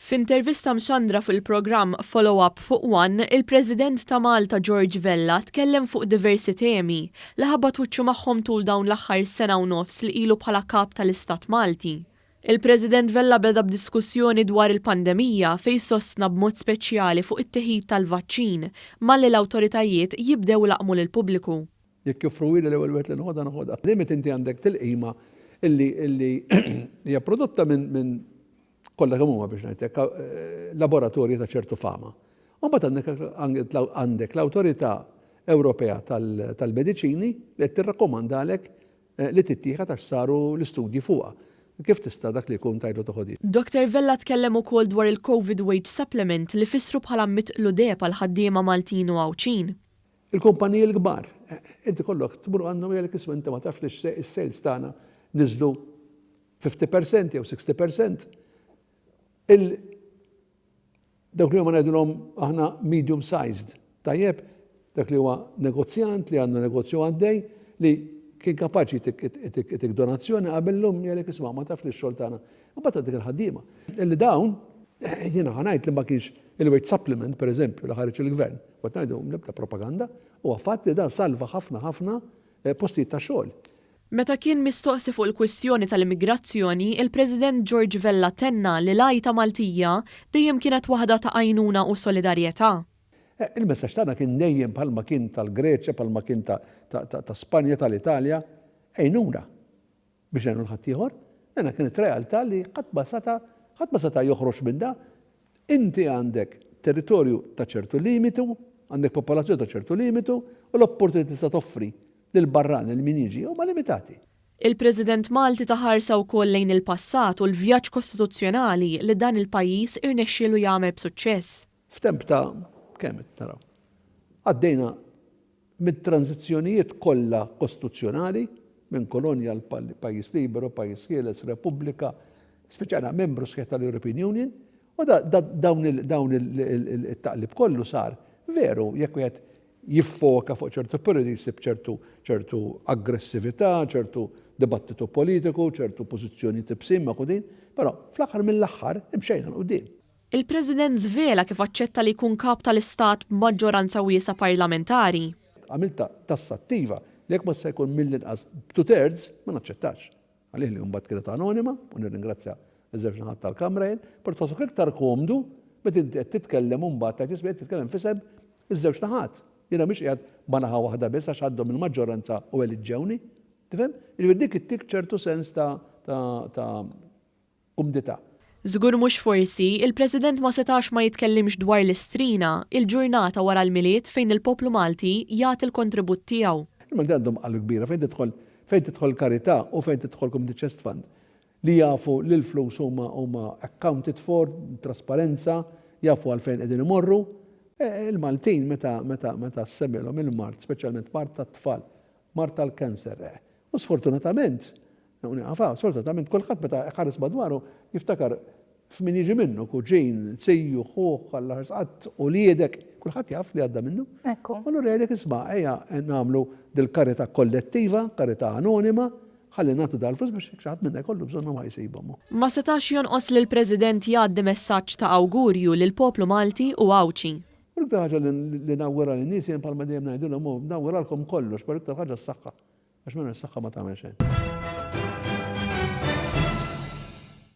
F'intervista mxandra fuq il-programm Follow Up fuq One, il-President ta' Malta George Vella tkellem fuq diversi temi li ħabbat wiċċu magħhom tul dawn l-aħħar sena u nofs li ilu bħala Kap tal-Istat Malti. Il-President Vella beda b'diskussjoni dwar il-pandemija fejn sostna b'mod speċjali fuq it-teħid tal-vaċċin malli l-awtoritajiet jibdew ilaqqmu lill-pubbliku. Jekk joffruhieli l-ewwel wieħed li noħodha noħodha. Limit inti għandek tilqima illi illi hija prodotta minn minn kollha kemm huma biex ngħid hekk eh, laboratorji ta' ċertu fama. U mbagħad għandek għandek l-Awtorità Ewropea tal-Mediċini li qed tirrakkomandalek eh, li tittieħed għax saru l-istudji fuqha. Kif tista' dak li jkun tgħidlu toħodhiex? Dr Vella tkellem ukoll dwar il-Covid Wage Supplement li fissru bħala mitqlu deheb għall-ħaddiema Maltin u Għawdxin. Il-kumpaniji l-kbar, inti kollok tmur għandhom jgħidlek isma' inti ma tafx li s-sales tagħna niżlu 50% jew 60%. Il dawk li huma ngħidulhom aħna medium sized, tajjeb, dak li huwa negozjant li għandu negozju għaddej li kien kapaċi itik donazzjoni qabel llum jgħidlek isma' ma tafx li x-xogħol tagħna. Imbagħad għandek il-ħaddiema. Illi dawn jiena ħa ngħid li ma kienx il-wage supplement pereżempju li ħareġ il-gvern. U qed ngħidu l-ebda propaganda, huwa fatt li dan salva ħafna ħafna eh, postijiet ta' xogħol. Meta kien mistoqsi fuq il-kwistjoni tal-immigrazzjoni, il-President George Vella tenna li l-għajta Maltija dejjem kienet waħda ta' għajnuna u solidarjetà. Eh, il-messaġġ tagħna kien dejjem bħalma kien tal-Greċja, bħalma kien ta' Spanja, tal-Italja, għejnuna. Biex ngħinu 'l ħaddieħor. Dana kienet realtà li ħadd ma seta' ħadd ma seta' joħroġ minnha. Inti għandek territorju ta' ċertu limitu, għandek popolazzjoni ta' ċertu limitu u l-opportunitajiet li tista' toffri lill-barrani lil min jiġi huma limitati. Il-President Malti ta ħarsa wkoll lejn il-passat u l-vjaġġ kostituzzjonali li dan il-pajjiż irnexxielu jagħmel b'suċċess. F'temp ta' kemm qed naraw? Għaddejna mit-tranżizzjonijiet kollha kostituzzjonali, minn kolonja għal pajjiż liberu, pajjiż ħieles, repubblika, spiċċajna membru sħiħ tal-European Union, u dawn it-taqlib kollu sar veru jekk wieħed jiffoka fuq ċertu perjodi jsib ċertu ċertu aggressività, ċertu dibattitu politiku, ċertu pożizzjonijiet ibsin meħudin, però fl-aħħar mill-aħħar imxejna 'l quddiem. Il-President żvela kif aċċetta li jkun Kap tal-Istat b'maġġoranza wiesgħa parlamentari. Għamiltha tassattiva li jekk mhux se jkun mill-inqas b'two thirds ma naċċettax. Għalih li mbagħad kienet anonima u nirringrazzja ż-żewġ naħat tal-Kamra jien, però tħossok iktar komdu meta inti qed titkellem u mbagħad tgħid isma' qed titkellem f'isem iż-żewġ naħat. Jiena mhix qiegħed ma' naħa waħda biss għax għandhom il-maġġoranza u eliġġewni. Tifhem? Jiġifieri dik ittik ċertu sens ta' ta' kumdità. Żgur mhux forsi, il-President ma setax ma jitkellimx dwar l-Istrina, il-ġurnata wara l-Milied fejn il-poplu Malti jagħti l-kontribut tiegħu. Il-Maltin għandhom qalb kbira fejn tidħol fejn tidħol karità u fejn tidħol Community Chest Fund li jafu li l-flus huma huma accounted for, trasparenza, jafu għalfejn qegħdin imorru. Il-Maltin meta meta meta ssemmilhom il-mard, speċjalment mard tat-tfal, mard tal-cancer, u sfortunatament U nieqaf hawn, sfortunatament kulħadd meta jħares madwaru jiftakar f'min jiġi minnu, kuġin, ziju, ħuh, Alla ħares qatt, uliedek, kulħadd jaf li għadda minnu. Ekku. U allura jgħidlek isma' ejja nagħmlu dil-karità kollettiva, karità anonima, ħalli nagħtu dal-flus biex jekk xi ħadd minna jkollu bżonnhom ħa jsibhom. Ma setax jonqos li l-President jgħaddi messaġġ ta' awgurju lill-poplu Malti u Għawdxi. U l-iktar ħaġa li nawgura lin-nies jien bħalma dejjem ngħidilhom hu nawguralkom kollox, però l-iktar ħaġa s-saħħa. Għax mingħajr saħħa ma tagħmel xejn.